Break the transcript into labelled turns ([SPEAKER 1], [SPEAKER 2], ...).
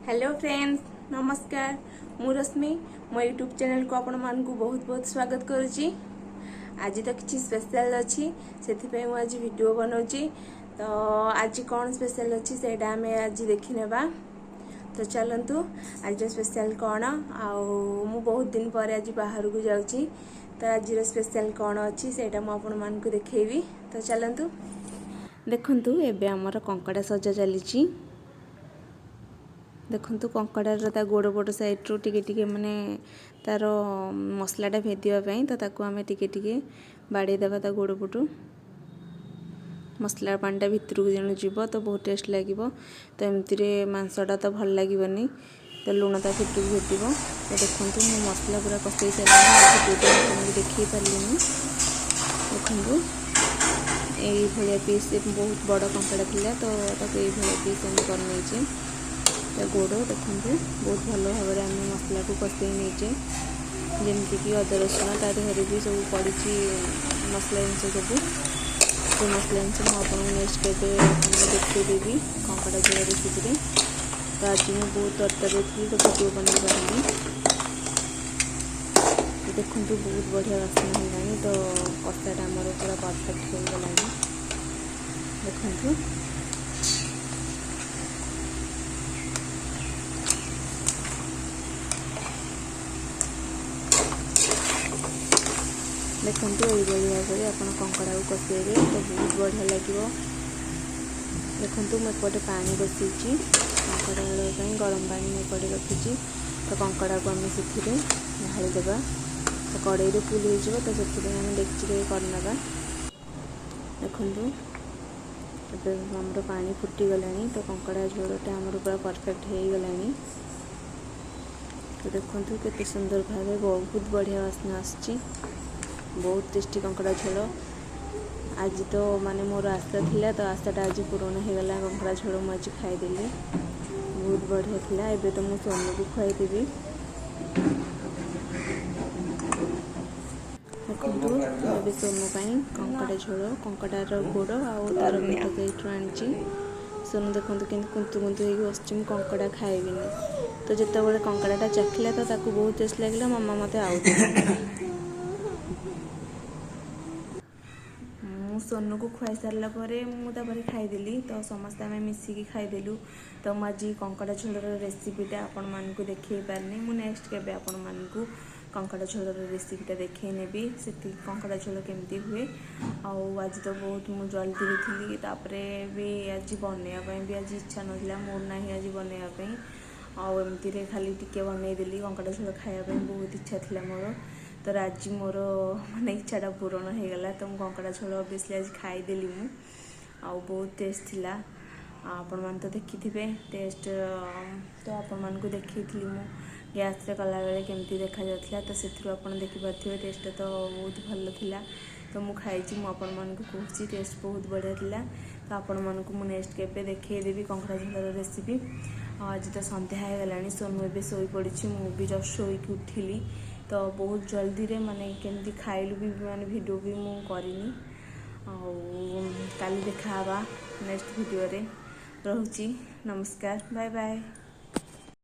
[SPEAKER 1] Hello friends, ନମସ୍କାର। ମୁଁ ରଶ୍ମି, ମୋ ୟୁଟ୍ୟୁବ୍ ଚ୍ୟାନେଲକୁ ଆପଣମାନଙ୍କୁ ବହୁତ ବହୁତ ସ୍ୱାଗତ କରୁଛି। ଆଜି ତ କିଛି ସ୍ପେଶାଲ ଅଛି, ସେଥିପାଇଁ ମୁଁ ଆଜି ଭିଡ଼ିଓ ବନାଉଛି। ତ ଆଜି କ'ଣ ସ୍ପେଶାଲ ଅଛି, ସେଇଟା ଆମେ ଆଜି ଦେଖିନେବା। ତ ଚାଲନ୍ତୁ, ଆଜିର ସ୍ପେଶାଲ କ'ଣ ଆଉ ମୁଁ ବହୁତ ଦିନ ପରେ ଆଜି ବାହାରକୁ ଯାଉଛି, ତ ଆଜିର ସ୍ପେଶାଲ କ'ଣ ଅଛି, ସେଇଟା ମୁଁ ଆପଣମାନଙ୍କୁ ଦେଖେଇବି। ତ ଚାଲନ୍ତୁ। ଦେଖନ୍ତୁ, ଏବେ ଆମର କଙ୍କଡ଼ା ସଜା ଚାଲିଛି। ଦେଖନ୍ତୁ, କଙ୍କଡ଼ାର ତା ଗୋଡ଼ ପଟ ସାଇଡ଼ରୁ ଟିକେ ଟିକେ, ମାନେ ତାର ମସଲାଟା ଭେଦିବା ପାଇଁ ତ ତାକୁ ଆମେ ଟିକେ ଟିକେ ବାଡ଼େଇ ଦେବା। ତା ଗୋଡ଼ ପଟୁ ମସଲା ପାଣିଟା ଭିତରକୁ ଯେଣୁ ଯିବ, ତ ବହୁତ ଟେଷ୍ଟ ଲାଗିବ। ତ ଏମିତିରେ ମାଂସଟା ତ ଭଲ ଲାଗିବନି, ତ ଲୁଣ ତା ଭିତରକୁ ଭେଦିବ। ତ ଦେଖନ୍ତୁ, ମୁଁ ମସଲା ପୁରା କଷେଇ ସାରିଲିଣି। ଭିଡ଼ିଓଟି ଆପଣଙ୍କୁ ଦେଖେଇ ପାରିଲିନି। ଦେଖନ୍ତୁ, ଏଇଭଳିଆ ପିସ୍, ବହୁତ ବଡ଼ କଙ୍କଡ଼ା ଥିଲା, ତ ତାକୁ ଏଇଭଳିଆ ପିସ୍ ଆମେ କରିନେଇଛେ। ତା ଗୋଡ଼ ଦେଖନ୍ତୁ, ବହୁତ ଭଲ ଭାବରେ ଆମେ ମସଲାକୁ କଷେଇ ନେଇଛେ। ଯେମିତିକି ଅଦା ରସୁଣ ତା ଦେହରେ ବି ସବୁ ପଡ଼ିଛି ମସଲା ଜିନିଷ ସବୁ। ସେ ମସଲା ଜିନିଷ ମୁଁ ଆପଣଙ୍କୁ ନେକ୍ସଟ କେବେ ଆପଣଙ୍କୁ ଦେଖେଇଦେବି କଙ୍କଡ଼ା ଝୋଳ ରେସିପିରେ। ତ ଆଜି ମୁଁ ବହୁତ ତରତରରେ ଥିଲି, ତ ଭିଡ଼ିଓ ବନେଇ ପାରିନି। ତ ଦେଖନ୍ତୁ, ବହୁତ ବଢ଼ିଆ ବାସ୍ନା ହେଲାଣି। ତ କଷାଟା ଆମର ପୁରା ପରଫେକ୍ଟ ହେଇଗଲାଣି। ଦେଖନ୍ତୁ, ଦେଖନ୍ତୁ, ଏଇଭଳି ଭାବରେ ଆପଣ କଙ୍କଡ଼ାକୁ କଷେଇବେ ତ ବହୁତ ବଢ଼ିଆ ଲାଗିବ। ଦେଖନ୍ତୁ, ମୁଁ ଏପଟେ ପାଣି ବସେଇଛି କଙ୍କଡ଼ା ପାଇଁ। ଗରମ ପାଣି ମୁଁ ଏପଟେ ରଖିଛି। ତ କଙ୍କଡ଼ାକୁ ଆମେ ସେଥିରେ ଢାଳିଦେବା। ତ କଡ଼େଇରେ ଫୁଲ୍ ହେଇଯିବ, ତ ସେଥିପାଇଁ ଆମେ ଡେକ୍ଚିରେ କରିନେବା। ଦେଖନ୍ତୁ, ଏବେ ଆମର ପାଣି ଫୁଟିଗଲାଣି। ତ କଙ୍କଡ଼ା ଝୋଳଟା ଆମର ପୁରା ପରଫେକ୍ଟ ହେଇଗଲାଣି। ତ ଦେଖନ୍ତୁ, କେତେ ସୁନ୍ଦର ଭାବେ ବହୁତ ବଢ଼ିଆ ବାସ୍ନା ଆସୁଛି। ବହୁତ ଟେଷ୍ଟି କଙ୍କଡ଼ା ଝୋଳ। ଆଜି ତ ମାନେ ମୋର ଆଶା ଥିଲା, ତ ଆଶାଟା ଆଜି ପୂରଣ ହେଇଗଲା। କଙ୍କଡ଼ା ଝୋଳ ମୁଁ ଆଜି ଖାଇଦେଲି, ବହୁତ ବଢ଼ିଆ ଥିଲା। ଏବେ ତ ମୁଁ ସୋନୁକୁ ଖୁଆଇଦେବି। ଦେଖନ୍ତୁ, ମୁଁ ଏବେ ସୋନୁ ପାଇଁ କଙ୍କଡ଼ା ଝୋଳ, କଙ୍କଡ଼ାର ଗୋଡ଼ ଆଉ ତାର ପେଟ ସେଇଠୁ ଆଣିଛି। ସୋନୁ ଦେଖନ୍ତୁ, କେମିତି କୁନ୍ତୁ କୁନ୍ତୁ ହେଇକି ବସିଛି, ମୁଁ କଙ୍କଡ଼ା ଖାଇବିନି। ତ ଯେତେବେଳେ କଙ୍କଡ଼ାଟା ଚାଖିଲା, ତ ତାକୁ ବହୁତ ଟେଷ୍ଟ ଲାଗିଲା, ମାମା ମୋତେ ଆଉ ଦେ। ମୁଁ ସୋନୁକୁ ଖୁଆଇ ସାରିଲା ପରେ ମୁଁ ତାପରେ ଖାଇଦେଲି। ତ ସମସ୍ତେ ଆମେ ମିଶିକି ଖାଇଦେଲୁ। ତ ମୁଁ ଆଜି କଙ୍କଡ଼ା ଝୋଳର ରେସିପିଟା ଆପଣମାନଙ୍କୁ ଦେଖେଇ ପାରିନି। ମୁଁ ନେକ୍ସଟ କେବେ ଆପଣମାନଙ୍କୁ କଙ୍କଡ଼ା ଝୋଳର ରେସିପିଟା ଦେଖେଇ ନେବି, ସେତିକି କଙ୍କଡ଼ା ଝୋଳ କେମିତି ହୁଏ। ଆଉ ଆଜି ତ ବହୁତ ମୁଁ ଜଲ୍ଦିରେ ଥିଲି। ତାପରେ ବି ଆଜି ବନେଇବା ପାଇଁ ବି ଆଜି ଇଚ୍ଛା ନଥିଲା, ମୁଡ଼ ନାହିଁ ଆଜି ବନେଇବା ପାଇଁ। ଆଉ ଏମିତିରେ ଖାଲି ଟିକେ ବନେଇଦେଲି। କଙ୍କଡ଼ା ଝୋଳ ଖାଇବା ପାଇଁ ବହୁତ ଇଚ୍ଛା ଥିଲା ମୋର, ତ ଆଜି ମୋର ମାନେ ଇଚ୍ଛାଟା ପୂରଣ ହେଇଗଲା। ତ ମୁଁ କଙ୍କଡ଼ା ଝୋଳ ଅବଭିୟସଲି ଆଜି ଖାଇଦେଲି ମୁଁ। ଆଉ ବହୁତ ଟେଷ୍ଟ ଥିଲା। ଆପଣମାନେ ତ ଦେଖିଥିବେ ଟେଷ୍ଟ। ତ ଆପଣମାନଙ୍କୁ ଦେଖେଇଥିଲି ମୁଁ ଗ୍ୟାସ୍ରେ କଲାବେଳେ କେମିତି ଦେଖାଯାଉଥିଲା, ତ ସେଥିରୁ ଆପଣ ଦେଖିପାରୁଥିବେ ଟେଷ୍ଟଟା ତ ବହୁତ ଭଲ ଥିଲା। ତ ମୁଁ ଖାଇଛି, ମୁଁ ଆପଣମାନଙ୍କୁ କହୁଛି, ଟେଷ୍ଟ ବହୁତ ବଢ଼ିଆ ଥିଲା। ତ ଆପଣମାନଙ୍କୁ ମୁଁ ନେକ୍ସଟ କେବେ ଦେଖେଇଦେବି କଙ୍କଡ଼ା ଝୋଳର ରେସିପି। ଆଉ ଆଜି ତ ସନ୍ଧ୍ୟା ହେଇଗଲାଣି। ସୋନୁ ଏବେ ଶୋଇପଡ଼ିଛି, ମୁଁ ବି ଜଷ୍ଟ ଶୋଇକି ଉଠିଲି। ତ ବହୁତ ଜଲ୍ଦିରେ ମାନେ କେମିତି ଖାଇଲୁ ବି, ମାନେ ଭିଡ଼ିଓ ବି ମୁଁ କରିନି। ଆଉ କାଲି ଦେଖା ହେବା ନେକ୍ସଟ ଭିଡ଼ିଓରେ। ରହୁଛି, ନମସ୍କାର, ବାଏ ବାଏ।